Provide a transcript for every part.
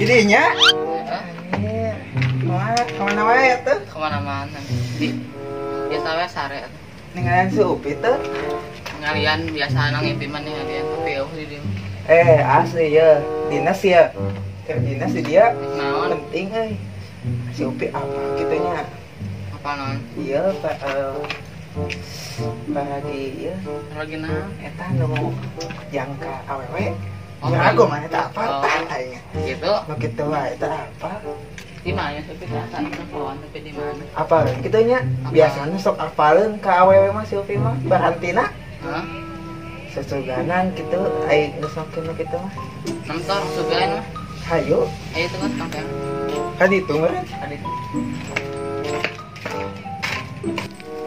Jadinya? Heeh. Kemana wae atuh? Kemana-mana. Di biasa wae sare atuh. Ningalian si Upi teh? Ngalian biasa nang ngimpi mah ningalian tapi eueuh di dieu. Asli ya. Dinas ya. Dinas di dia. Naon? Penting euy. Si Upi apa kitu nya? Apa naon? Iya, Pak. Lagi ya. Lagi naon? Eta nu jangka awewe. Ya aku mah eta apa tah aing. Gitu. Nu kitu wae eta apa? Di mana tapi tak telepon tapi di mana? Apa kitu nya? Biasanya sok apaleun ka awewe mah si Upi mah barantina. Hah? Sesuganan kitu aing geus makin kitu mah. Nonton sugan mah. Hayu. Ayo tunggu sampai. Ka ditu meureun. Ka ditu.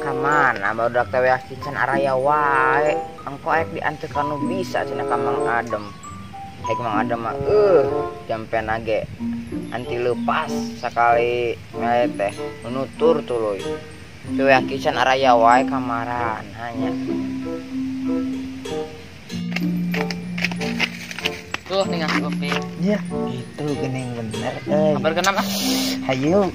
Kamana barudak teh weah kican araya wae. Engko aek dianteur ka nu bisa cenah ka Mang Adem. Aek Mang Adem mah jampena ge anti lepas sakali mele teh nutur tuluy. Weah kican araya wae kamaran hanya. Tuh nih kopi. Ya, itu gening bener euy. Kabar kenapa? Hayu.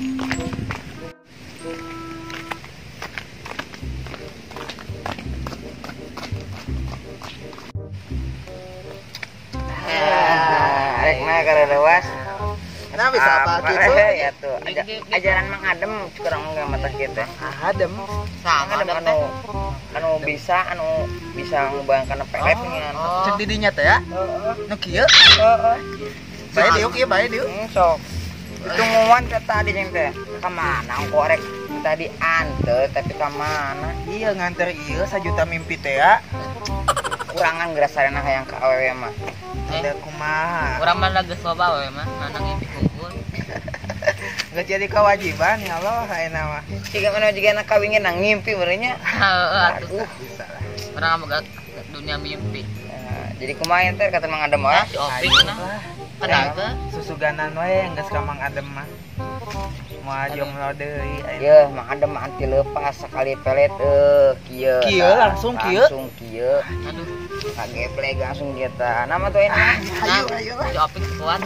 Rek mah karelewas. Kenapa bisa apa gitu? Ya tuh, ajaran Mang Adem kurang enggak mata kita. Adem. Sama Adem anu bisa ngubah kana pelet ngan. Cek didinya teh ya. Nu kieu? Heeh. Bae diuk ieu bae diuk. Sok. Tungguan teh tadi jeung teh. Ka mana engko rek tadi anteur tapi ka mana? Iya nganter ieu sajuta mimpi teh ya. Kurangan gerasarana hayang ka awewe mah. Ada kumaha. Urang mah geus loba we mah, mana ngimpi hungkul. Geus jadi kewajiban ya Allah ayeuna mah. Siga mana jiga anak kawinge nang ngimpi meureun nya. Heeh atuh. Bisa lah. Urang mah dunia mimpi. Jadi kumaha teh kata Mang Adem mah? Si Opik nah. Padahal teh susuganan we geus ka Mang Adem mah. Moal jomblo deui ayeuna. Yeuh, Mang Adem mah anti lepas sakali pelet kieu. Kieu langsung kieu. Langsung kieu. Aduh. Kageplek langsung kita. Nama tuh enak. Ayo ayo lah. Si Opik kuat.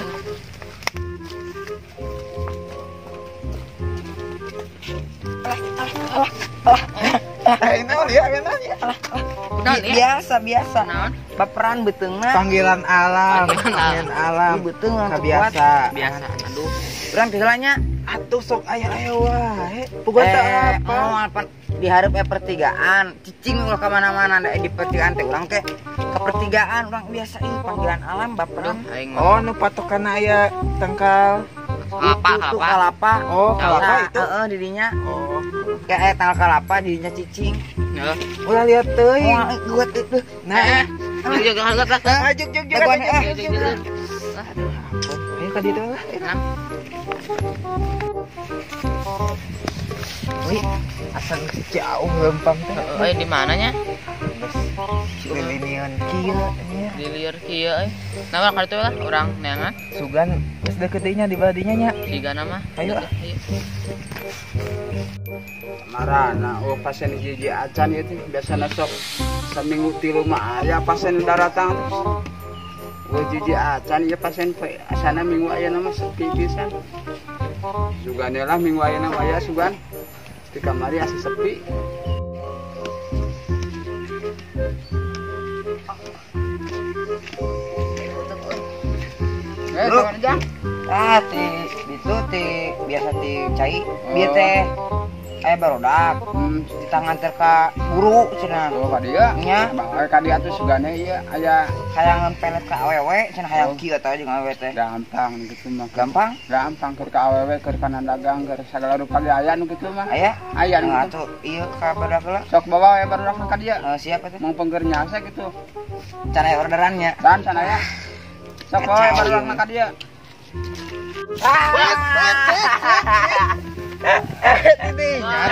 Naon ya, naon ya. Biasa. Baperan beuteungna. Panggilan alam, panggilan alam. Beuteung biasa. Biasa. Aduh. Urang tiheulanya atuh sok aya-aya wae. Puguh teh apa? Moal dihareup pertigaan, cicing ulah ka mana-mana di pertigaan teh urang teh ke pertigaan urang biasa ieu panggilan alam baperan. Oh, nu patokanna aya tangkal kelapa, kalapa. Oh, kalapa itu. Heeh, didinya. Oh. Kayak tangkal kalapa didinya cicing. Heeh. Ulah lihat teuing. Moal gua teh. Nah, juk juk lah. Juk juk juk. Aduh, ampun. Ayo ka ditu lah. Wih, asal jauh lempang teh. Euy, di mananya? Lilinian kieu nya. Di lieur kieu euy. Nah, ka ditu lah urang neangan. Sugan geus deukeut deui nya di badinya nya. Sigana mah. Ayo ah. Marana oh pasien hiji acan ieu teh biasana sok saminggu tilu mah aya pasien daratang. Oh hiji acan ieu pasien asana minggu ayeuna mah sepi pisan. Sugan lah minggu ayeuna mah aya sugan. Di kamari asa sepi. Kawan jang. Ah, ti ditu ti biasa ti cai bieu teh aya barodak. Di tangan teh ka guru cenah. Oh, ka dieu. Nya. Bang ka dieu atuh sugane ieu aya hayangan pelet ka awewe cenah hayang kieu tah jeung awewe teh. Gampang kitu mah. Gampang? Gampang keur ka awewe, keur kana dagang, keur sagala rupa ge aya nu kitu mah. Aya? Aya nu atuh ieu ka barudak heula. Sok bawa we barudak ka dieu. Siap atuh. Mung pengger nyase kitu. Can aya orderannya. Can can aya. Sok bawa we barudak ka dieu. Ini nya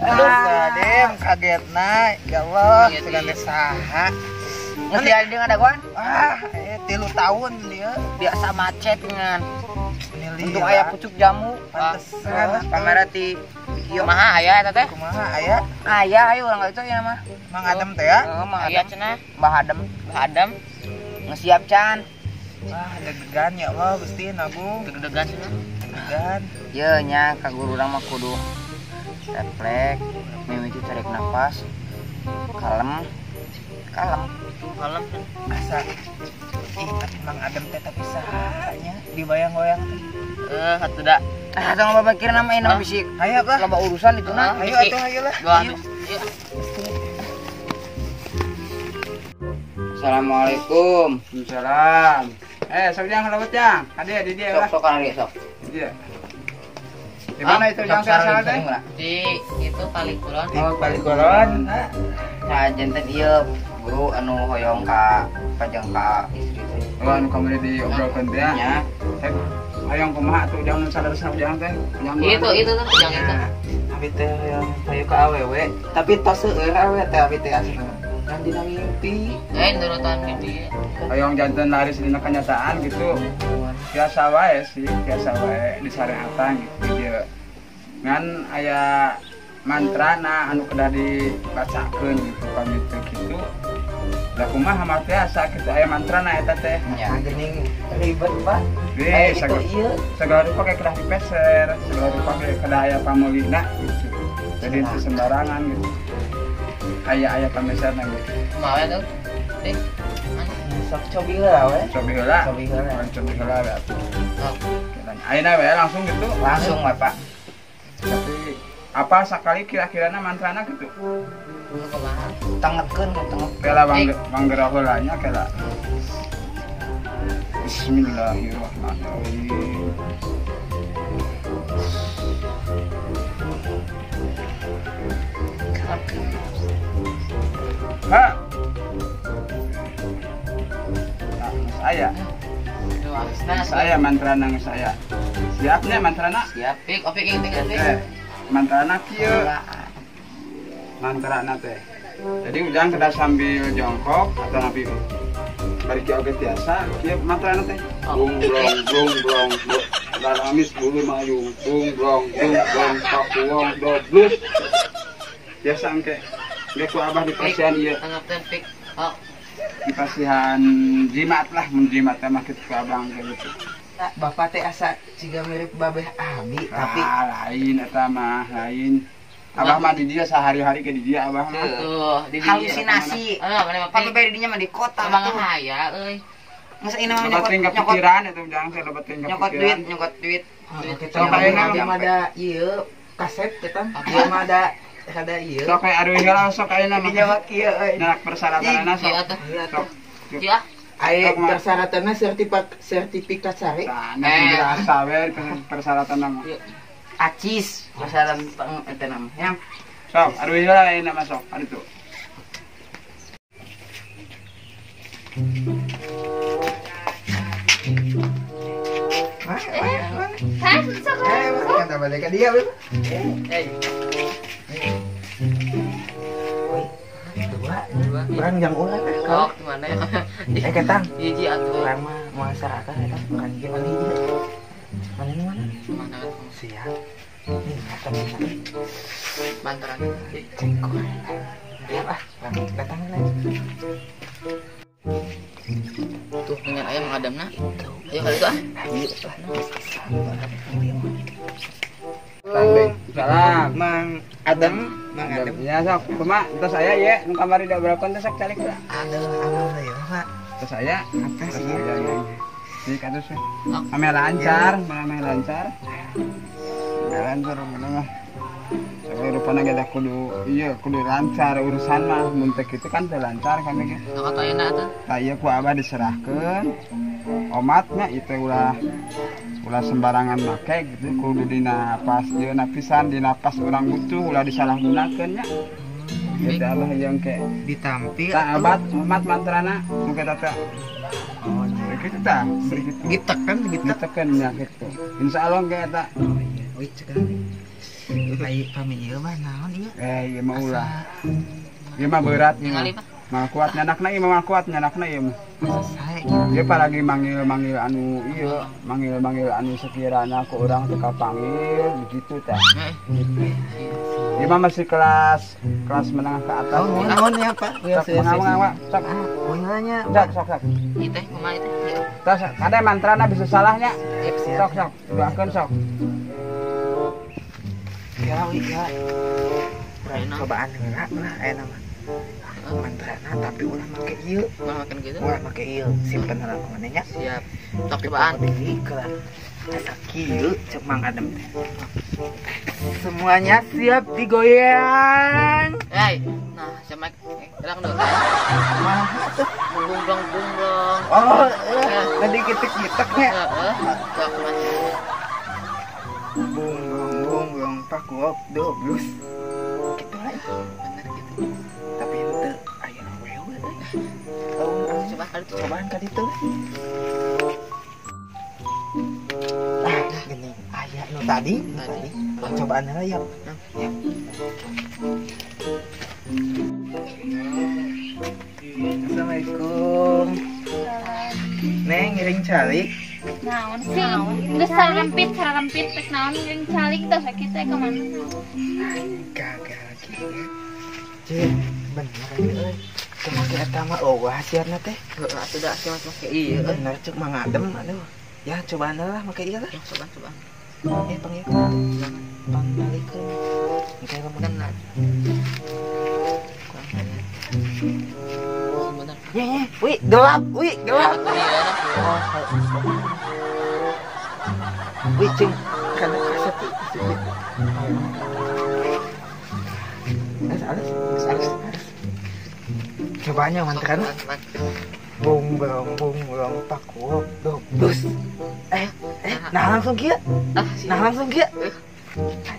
aduh, Dem kagetna. Ya Allah, sugan teh saha. Geus diadi dengan dagoan? Ah, 3 tahun dia. Biasa macet ngan. Untuk aya pucuk jamu, pantesan. Kamera ti kieu. Kumaha aya eta teh? Kumaha aya? Aya ayo urang itu ya mah. Mang Adem teh ya? Heeh, Mang Aya Adem. cenah. Mbah Adem. Mbah Adem. Ngesiap can. Wah, deg-degan ya Allah, Gusti Agung. Deg-degan sih. Deg-degan. Ye nya ka guru urang mah kudu refleks, mimiti tarik nafas, kalem. Kalem. Kalem. Asa ih tapi Mang Adem teh tapi saha nya dibayang-bayang teh. Atuh da. Ah, tong loba pikir nama ini bisi. Hayo lah. Loba urusan itu nah. Hayo atuh hayo lah. Ayo. Assalamualaikum. Waalaikumsalam. Sok jang kalebet jang. Kade di dieu lah. Sok sok kana sok. Di dieu. Di mana itu jang salah teh? Di itu Palikulon. Oh, Palikulon. Nah, janten ieu guru anu hoyong ka pajang ka istri teh. Oh, anu kamari diobrolkeun teh nya. Hoyong kumaha atuh ujang nu salerasna ujang teh? Itu tuh ujang itu. Abi teh hoyong hayu ka awewe, tapi tos seueur awewe teh abi teh asli. Kan dina mimpi. Nurutan mimpi. Hoyong janten laris dina kenyataan gitu. Biasa wae sih, biasa wae disareatan gitu dieu. Ngan aya mantrana anu kedah dibacakeun gitu pamit teh kitu. Lah kumaha mah biasa kitu aya mantrana eta teh. Nya geuning ribet, Pak. Itu ieu segala rupa kayak kedah dipeser, segala rupa kayak kedah aya pameulina gitu. Jadi itu sembarangan gitu. Aya-aya pameserna gitu. Kumaha tuh? Sok cobi heula we. Cobi heula. Cobi heula. Cobi heula we atuh. Ayeuna we langsung gitu. Langsung we, Pak. Tapi apa sakali kira-kirana mantrana gitu? Kumaha? Tangetkeun tanget. Kela banggerah heula nya kela. Bismillahirrahmanirrahim. Ha. Nah, saya. Saya mantrana saya. Siapnya mantrana? Siap. Pik, opik ing. Mantrana kieu. Mantrana teh. Jadi ujang kedah sambil jongkok atau nabi bari kieu oge tiasa kieu mantrana teh. Bung blong blung blong. Laramis bulu mayung bung blong blung blong pakuwong doblus. Biasa engke. Engke ku abah di pasihan ieu. Pik. Oh. Di pasihan jimat lah, mun jimat teh mah kitu ku abah engke gitu. Bapak teh asa ciga mirip babeh abi tapi lain eta mah lain. Abah mah di dia sehari-hari ke di dia abah mah. Tuh, di dia. Halusinasi. Heeh, Pak babeh di dinya mah di kota abang haya euy. Masa ini mah nyokot kepikiran itu jangan saya loba teuing kepikiran. Nyokot duit, Kita mah ada ieu kasep kita. Ieu mah ada ieu. Sok aya aduh heula sok ayeuna mah. Dinya mah kieu euy. Nah, persyaratanna sok. Sok. Kieu. Aye persyaratanna sertifikat sare. Nah, biasa we persyaratanna mah. Acis persyaratan eta nama ya. Sok, aduh heula ayeuna mah sok. Aduh tuh. Hah? Kata balik ke dia, Beb. Dua. Urang jang urang ah. Sok mana ya? Ketang. Hiji atuh. Urang mah moal sarata eta urang hiji mana hiji. Mana nu mana? Mana? Siap. Nih, kata bisa. Mantaran. Cengkor. Siap ah, datang lagi. Tuh dengan ayam mengadamna. Ayo kali itu ah. Ayo lah. Salam. Mang Adem, Mang Adem. Ya sok, kumaha entos aya ye nu kamari diobrolkeun teh sok calik lah. Aduh, alhamdulillah Pak. Entos aya, atas ieu. Jadi kados we. Ame lancar, ame lancar. Lancar mana mah. Tapi rupana ge da kudu ieu kudu lancar urusan mah mun teh kitu kan teu lancar kami ge. Teu kata enak atuh. Tah ieu ku abah diserahkeun. Omatnya itu ulah sembarangan make gitu kudu dina pas ieu napisan dina pas urang butuh ulah disalahgunakeun nya. Eta Allah yang ke ditampil tah obat omat mantrana nu eta teh. Oh nya kitu tah begitu. Ditekan ditekan nya kitu. Insyaallah ge eta. Oh iya, wih cek ai pami ieu mah naon ieu? Ieu mah ulah. Ieu mah berat ieu. Mah kuat nyanakna ieu mah kuat nyanakna ieu mah. Sae gitu. Ieu palagi manggil-manggil anu ieu, manggil-manggil anu sekiranya ku urang teu kapanggil begitu tah. Ieu mah masih kelas menengah ke atas. Oh, nuhun ya, Pak. Sok mangga mangga, sok. Poho nya. Sok sok. Ieu teh kumaha ieu teh? Tos kade mantrana bisa salahnya. Sok sok, doakeun sok. Ya wi ya. Cobaan heula lah aya mah. Mantrana tapi ulah make ieu. Ulah make kitu. Ulah make ieu, simpen heula kumaha nya. Siap. Sok cobaan. Deui kelah. Asa kieu ceuk Mang Adem teh. Semuanya siap digoyang. Hei, nah sama gerak dong. Kumaha tuh? Bumblong-bumblong. Oh, tadi kitek-kiteknya. Heeh. Sok kumaha. Bumblong-bumblong pakuok doblus. Kitu lah. Bener gitu. Tapi henteu aya awewe euy. Coba kali itu. Cobaan kali itu. Ah, gini, aya nu tadi, tadi. Cobaan heula ya. Ya. Assalamualaikum. Neng ngiring calik. Naon sih? Geus sararempit rek naon ngiring calik teh sakit teh ka mana? Gagal kieu. Cek, bener euy. Kumaha eta mah eueuh hasiatna teh? Heeh, atuh da sia mah make ieu. Bener ceuk Mang Adem aduh. Ya cobaan lah make ieu lah. Cobaan cobaan. Panggil pang balikeun. Engke lamun bener. Kurang tanya. Sebentar. Ye, wih, gelap, wih, gelap. Oh, wih, cing, kana kaset tuh. Alus, alus, alus. Cobanya mantrana. Bung bong pakuok doblus. Nah langsung kieu. Nah langsung kieu.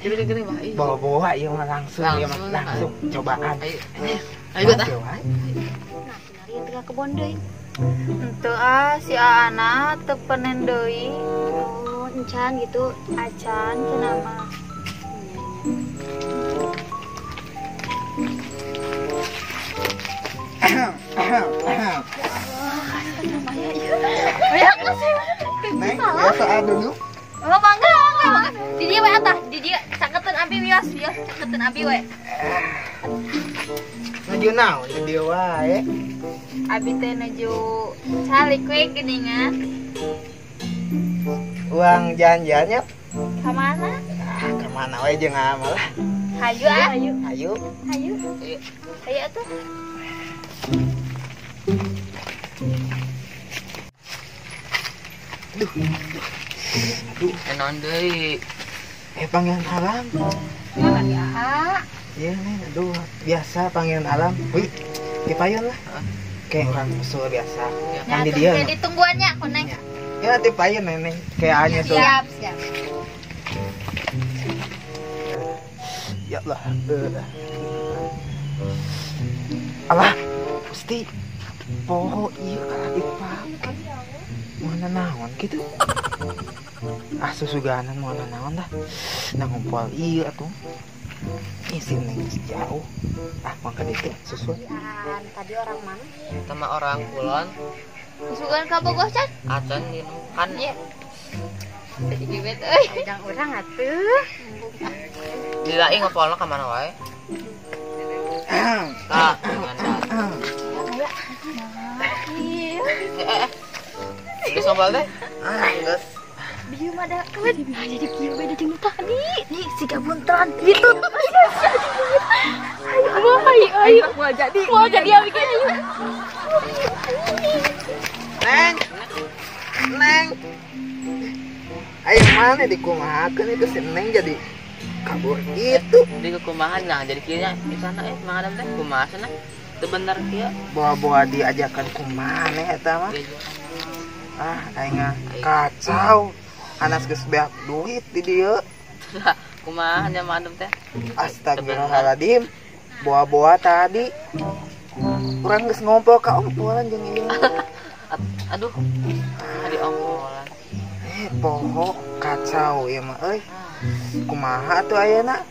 Gini-gini mah. Bawa-bawa ieu mah langsung ieu mah langsung cobaan. Ayo. Ayo tah. Nah, cenah teu ka kebon deui. Henteu ah si Aana teu penen deui. Oh, encan gitu, acan cenah mah. Neng, biasa dulu. Oh, mangga, mangga, mangga. Di dieu we atah, di dieu caketeun abi wios, wios caketeun abi we. Nuju naon di dieu wae? Abi teh nuju calik we geuningan. Uang jalan-jalannya? Ka mana? Ah, ka mana we jeung amal lah. Hayu ah. Hayu. Hayu. Hayu atuh. Aduh. Aduh, naon deui? Panggilan alam. Mana di AA? Iya, Neng, aduh, biasa panggilan alam. Wih, dipayun lah. Kayak orang usul biasa. Kan di dia. Ya, ditungguannya ku Neng. Ya, dipayun Neng. Kayak hanya tuh. Siap, siap. Ya Allah. Alah, Gusti. Poho ieu kalah dipake. Mana naon gitu? Ah susuganan mau naon dah. Nah ngumpul ieu atuh. Ih si Neng jauh. Ah mangka ditu susul. Tadi orang mana? Sama orang kulon. Susugan ka Bogor can? Acan kan. Iya. Iki bet euy. Jang urang atuh. Dilai ngopolna ka mana wae? Tah, dengan Geus ngobrol teh? Ah, geus. Bieu mah da keun. Jadi kieu beda jeung tadi. Nih siga buntelan gitu. Ayo, ayo, ayo. Mau jadi. Mau jadi abi ge. Neng. Neng. Ayo mana dikumahakeun itu si Neng jadi kabur itu. Di kumahan nah jadi kieu nya di sana Mang Adam teh kumaha cenah? Teu bener kieu. Bawa-bawa diajakan kumaha eta mah. Ah, aing kacau. Anas geus beak duit di dieu. Kumaha nya Mang Adam teh? Astagfirullahaladzim. Bawa-bawa tadi. Urang geus ngompol ka ompolan jeung ieu. Aduh. Di ompolan. Poho kacau ieu mah euy. Kumaha atuh ayeuna?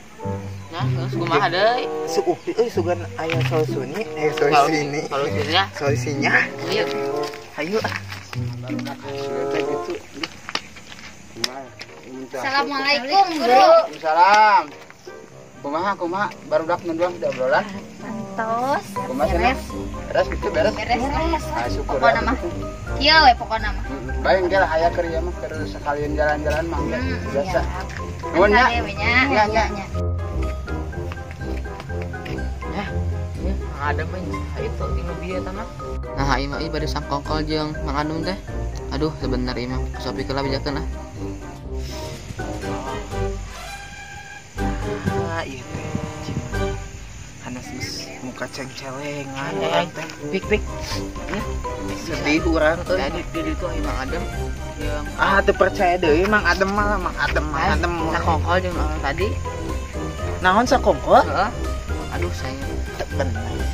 Nah, geus kumaha deui? Si Upi euy sugan aya solusini, solusini. Solusinya. Solusinya. Ayo. Hayu ah. Gitu. Assalamualaikum, Guru. Waalaikumsalam. Kumaha kumaha barudak nunduang teu obrolan. Tos. Kumaha beres gitu beres. Beres. Ah, syukur. Pokona mah. Kieu we pokona mah. Bae engke lah aya keur ieu mah keur sekalian jalan-jalan mah biasa. Nuhun nya. Nya nya. Ya, Mang Adam mah itu di nu bieu eta mah. Nah, ieu mah ieu bade sangkongkol jeung Mang Adam teh. Aduh, sebener ieu mah sopi keula bejakeun ah. Ah, ieu teh. Hanas geus muka cengcelengan urang teh. Pik pik. Sedih urang teh. Tadi di ditu ieu Mang Adam jeung ah teu percaya deui Mang Adam mah, Mang Adam, Mang Adam sakongkol jeung orang tadi. Naon sakongkol? Heeh. Aduh, saya teu bener ieu.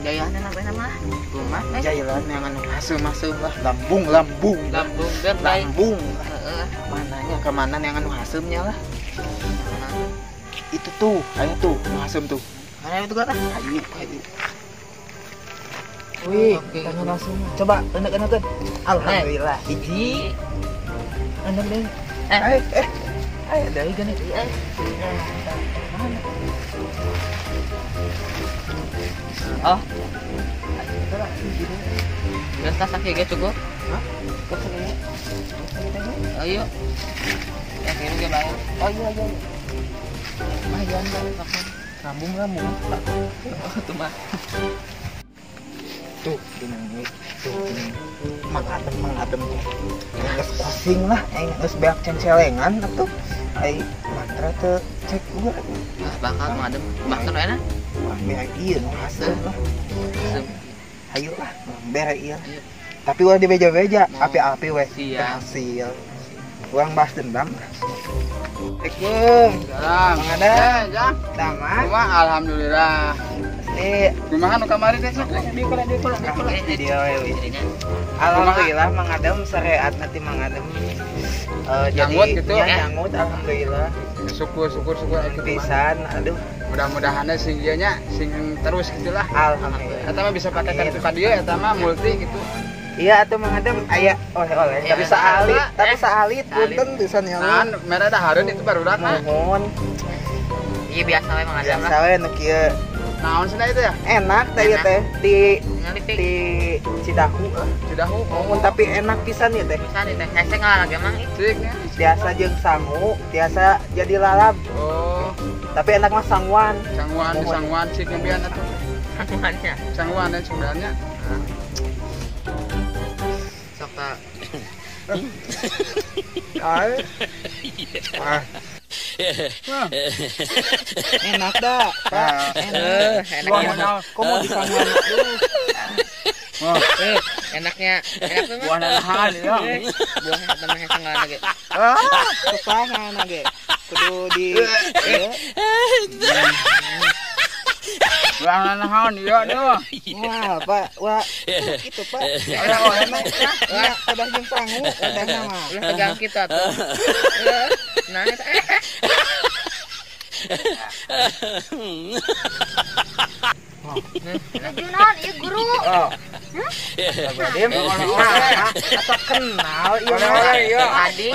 Jayana apa mah? Kumaha? Jalan yang anu haseup-haseup lah, lambung lambung. Lambung dan lambung. Heeh. Mananya kemana yang anu haseumnya lah. Itu tuh, ayo tuh, nu haseum tuh. Mana itu kata? Ayo, ayo. Wih, tanya langsung. Coba enak-enakan. Alhamdulillah. Hiji. Enak deh. Ayo dari gini. Mana? Oh. Geus tas sakit ge cukup. Hah? Cukup segini. Ayo. Ya kieu ge bae. Oh iya iya. Lumayan kan lambung lambung. Oh, tuh mah. Tuh gini, tuh gini. Mang Adem teh. Geus pusing lah, aing geus beak cengcelengan atuh. Ai mantra teu cek gua. Ah, bakal Mang Adem. Bahkan enak. Wah, bere ieu nu haseum lah. Hayu lah, bere ieu. Tapi ulah dibeja-beja, api-api we. Hasil. Urang bahas dendam. Assalamualaikum. Salam. Mang Adam. Jang. Sama. Kumaha alhamdulillah. Pasti. Kumaha nu kamari teh sok? Di kula di kula di kula. Di dieu we. Alhamdulillah Mang Adam sareat nanti Mang Adam. Jadi nyangut gitu ya, nyangut alhamdulillah. Syukur syukur syukur pisan. Aduh, mudah-mudahan sing ieu nya sing terus gitulah. Alhamdulillah. Eta mah bisa pakai kartu ka dieu eta mah multi gitu. Iya atuh Mang Adam aya oleh-oleh tapi saalit, tapi saalit punten pisan ya. Nah, mere dahareun itu barudak mah. Nuhun. Iya biasa we Mang Adam lah. Biasa we nu kieu. Naon cenah itu ya? Enak teh ieu teh di Cidahu. Cidahu. Nuhun tapi enak pisan ieu teh. Pisan ieu teh. Hese ngalah emang cik. Biasa jeung sangu, biasa jadi lalap. Oh. Tapi enak mah sanguan. Sanguan, sanguan cik nyebian atuh. Sanguannya. Sanguan dan sebenarnya. Sok tak. Ai. Ah. Enak dah. Enak. Enak. Kok mau disanguan dulu? Enaknya, enak tuh mah. Buah nanahan ya. Buah teman hese ngalah ge. Ah, kepangan ge. Kudu di Buah nanahan ieu deuh. Wah, Pak. Wah, gitu, Pak. Oleh-oleh mah. Ya, kedah jeung sangu, kedahna mah. Ulah tegang kita tuh. Nah, eta. Nuju naon ieu guru? Oh. Astagfirullahaladzim. Asa kenal ieu mah. Tadi.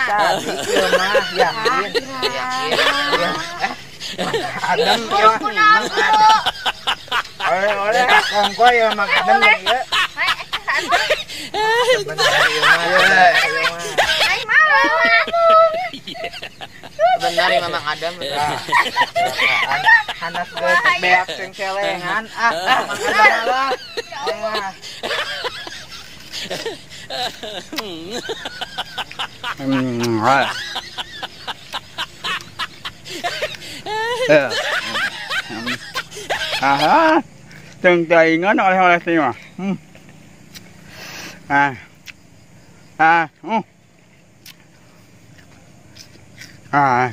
Tadi ieu mah yakin. Yakin. Adam ieu mah. Oleh-oleh kongko ieu mah Adam ieu. Bener ieu mah. Benar ya Mang Adam. Hanas geus beak cengcelengan. Ah, Mang Adam lah. Aha. Teng-tengan oleh-oleh teh mah. Ah. Ah. Ah.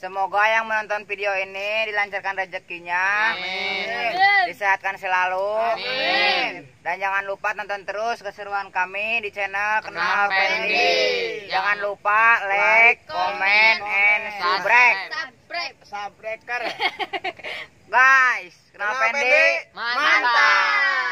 Semoga yang menonton video ini dilancarkan rezekinya, amin. Disehatkan selalu, amin. Dan jangan lupa nonton terus keseruan kami di channel Kenal Pendi. Jangan lupa like, comment, and subscribe. Subscriber. Guys, Kenal Pendi, mantap.